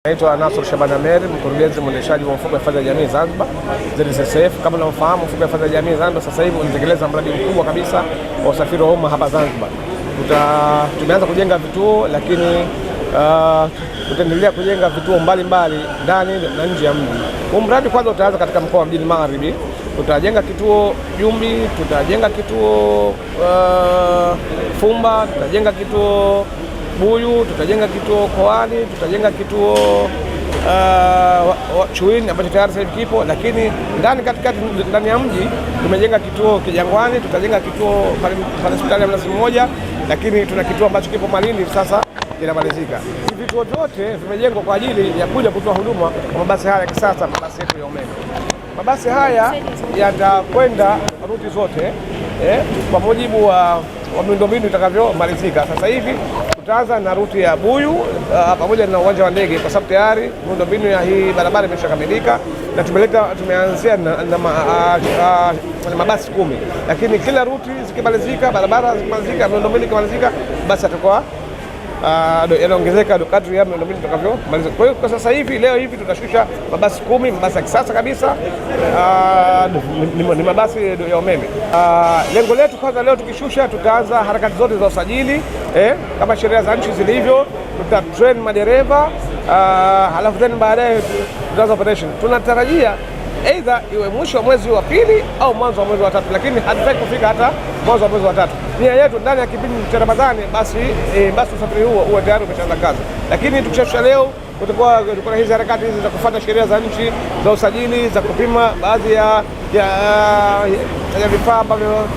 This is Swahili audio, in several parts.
Naitwa Nasr Shaban Amer, mkurugenzi mwendeshaji wa mfuko wa hifadhi ya jamii Zanzibar ZSSF. Kama unavyofahamu, mfuko wa hifadhi ya jamii Zanzibar sasa hivi unatekeleza mradi mkubwa kabisa wa usafiri wa umma hapa Zanzibar. Tumeanza kujenga vituo, lakini tutaendelea kujenga vituo mbalimbali ndani na nje ya mji. Huu mradi kwanza utaanza katika mkoa wa Mjini Magharibi. Tutajenga kituo Jumbi, tutajenga kituo Fumba, tutajenga kituo Buyu, tutajenga kituo Koani, tutajenga kituo Chuini ambacho tayari sasa hivi kipo, lakini ndani katikati ndani ya mji tumejenga kituo Kijangwani, tutajenga kituo pale hospitali ya Mnazi Mmoja, lakini tuna kituo ambacho kipo Malindi sasa kinamalizika. Vituo vyote vimejengwa kwa ajili ya kuja kutoa huduma kwa mabasi haya ya kisasa, mabasi yetu ya umeme. Mabasi haya yatakwenda ruti zote kwa mujibu wa miundombinu itakavyomalizika. Sasa hivi tutaanza na ruti ya Buyu pamoja na uwanja wa ndege, kwa sababu tayari miundombinu ya hii barabara imeshakamilika na tumeanzia na mabasi 10, lakini kila ruti zikimalizika, barabara zikimalizika, miundombinu ikimalizika, basi atakuwa yanaongezeka kadri ya miundombinu itakavyomalizika. Kwa hiyo kwa sasa hivi leo hivi tutashusha mabasi 10, mabasi ya kisasa kabisa, ni mabasi ya umeme. Lengo letu kwanza leo tukishusha, tutaanza harakati zote za usajili kama sheria za nchi zilivyo, tuta train madereva, halafu then baadaye tutaanza operation. Tunatarajia aidha iwe mwisho wa mwezi wa pili au mwanzo wa mwezi wa tatu, lakini hatutaki kufika hata mwanzo wa mwezi wa tatu. Nia yetu ndani ya kipindi cha Ramadhani basi basi usafiri huo uwe tayari umeshaanza kazi. Lakini tukishashusha leo, kutakuwa kuna hizi harakati hizi za kufuata sheria za nchi za usajili, za kupima baadhi ya vifaa ambavyo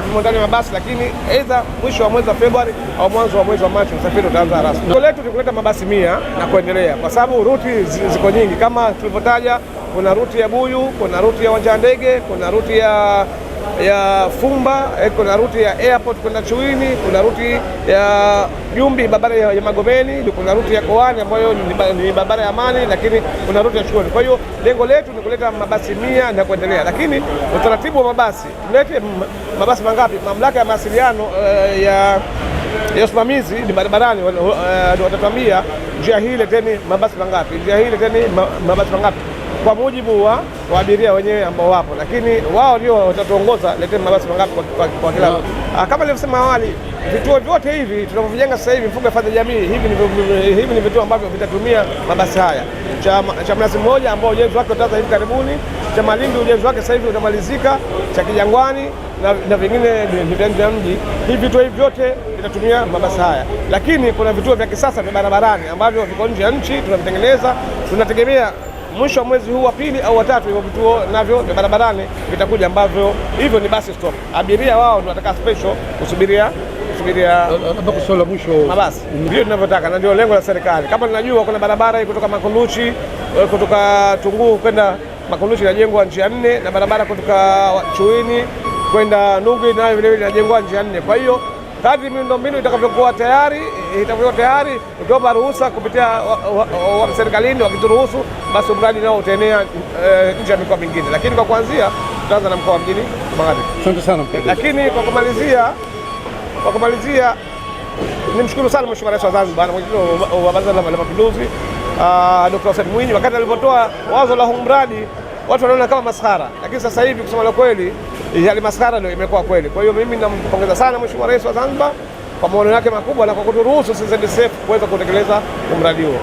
vimo ndani ya mabasi, lakini aidha mwisho wa mwezi wa Februari au mwanzo wa mwezi wa Machi usafiri utaanza rasmi. Lengo letu ni kuleta mabasi 100 na kuendelea, kwa sababu ruti ziko nyingi kama tulivyotaja. Kuna ruti ya Buyu, kuna ruti ya uwanja wa ndege, kuna ruti ya Fumba, kuna ruti ya airport kwenda Chuini, kuna ruti ya Jumbi barabara ya Magomeni, kuna ruti ya Koani ambayo ni barabara ya Amani, lakini kuna ruti ya Chuoni. Kwa hiyo lengo letu ni kuleta mabasi 100 na kuendelea, lakini utaratibu wa mabasi, tulete mabasi mangapi? Mamlaka ya mawasiliano ya usimamizi ni barabarani watatuambia njia hii leteni mabasi mangapi, njia hii leteni mabasi mangapi, kwa mujibu wa abiria wenyewe ambao wapo, lakini wao ndio watatuongoza leteni mabasi mangapi kwa kila. Kama nilivyosema awali, vituo vyote hivi tunavyovijenga sasa hivi mfuko wa hifadhi ya jamii, hivi ni vituo ambavyo vitatumia mabasi haya. Cha Mnazi Mmoja ambao ujenzi wake utaanza hivi karibuni, cha Malindi ujenzi wake sasa hivi utamalizika, cha Kijangwani na vingine ni vya nje ya mji. Hivi vituo hivi vyote vitatumia mabasi haya, lakini kuna vituo vya kisasa vya barabarani ambavyo viko nje ya nchi tunavitengeneza. Tunategemea mwisho wa mwezi huu wa pili au watatu hivyo vituo navyo vya barabarani vitakuja, ambavyo hivyo ni basi stop. Abiria wao ndio wataka special kusubiria mabasi, ndio tunavyotaka na ndio lengo la serikali. Kama tunajua kuna barabara hii kutoka Makunduchi, kutoka Tunguu kwenda Makunduchi inajengwa njia 4, na barabara kutoka Chuini kwenda Nungwi nayo vile vile inajengwa njia 4. Kwa hiyo kadri miundombinu itakavyokuwa tayari, tukiomba ruhusa kupitia serikalini, wakituruhusu basi mradi nao utaenea nje ya mikoa mingine, lakini kwa kuanzia tutaanza na mkoa wa Mjini Magharibi. Asante sana. Lakini kwa kumalizia nimshukuru sana Mheshimiwa Rais wa Zanzibar na mwenyekiti wa Baraza la Mapinduzi Dr. Hussein Mwinyi, wakati alipotoa wazo la huu mradi watu wanaona kama maskhara, lakini sasa hivi kusema la kweli, yale maskhara ndio imekuwa kweli. Kwa hiyo mimi nampongeza sana Mheshimiwa Rais wa Zanzibar kwa maono yake makubwa na kwa kuturuhusu ZSSF kuweza kutekeleza mradi huo.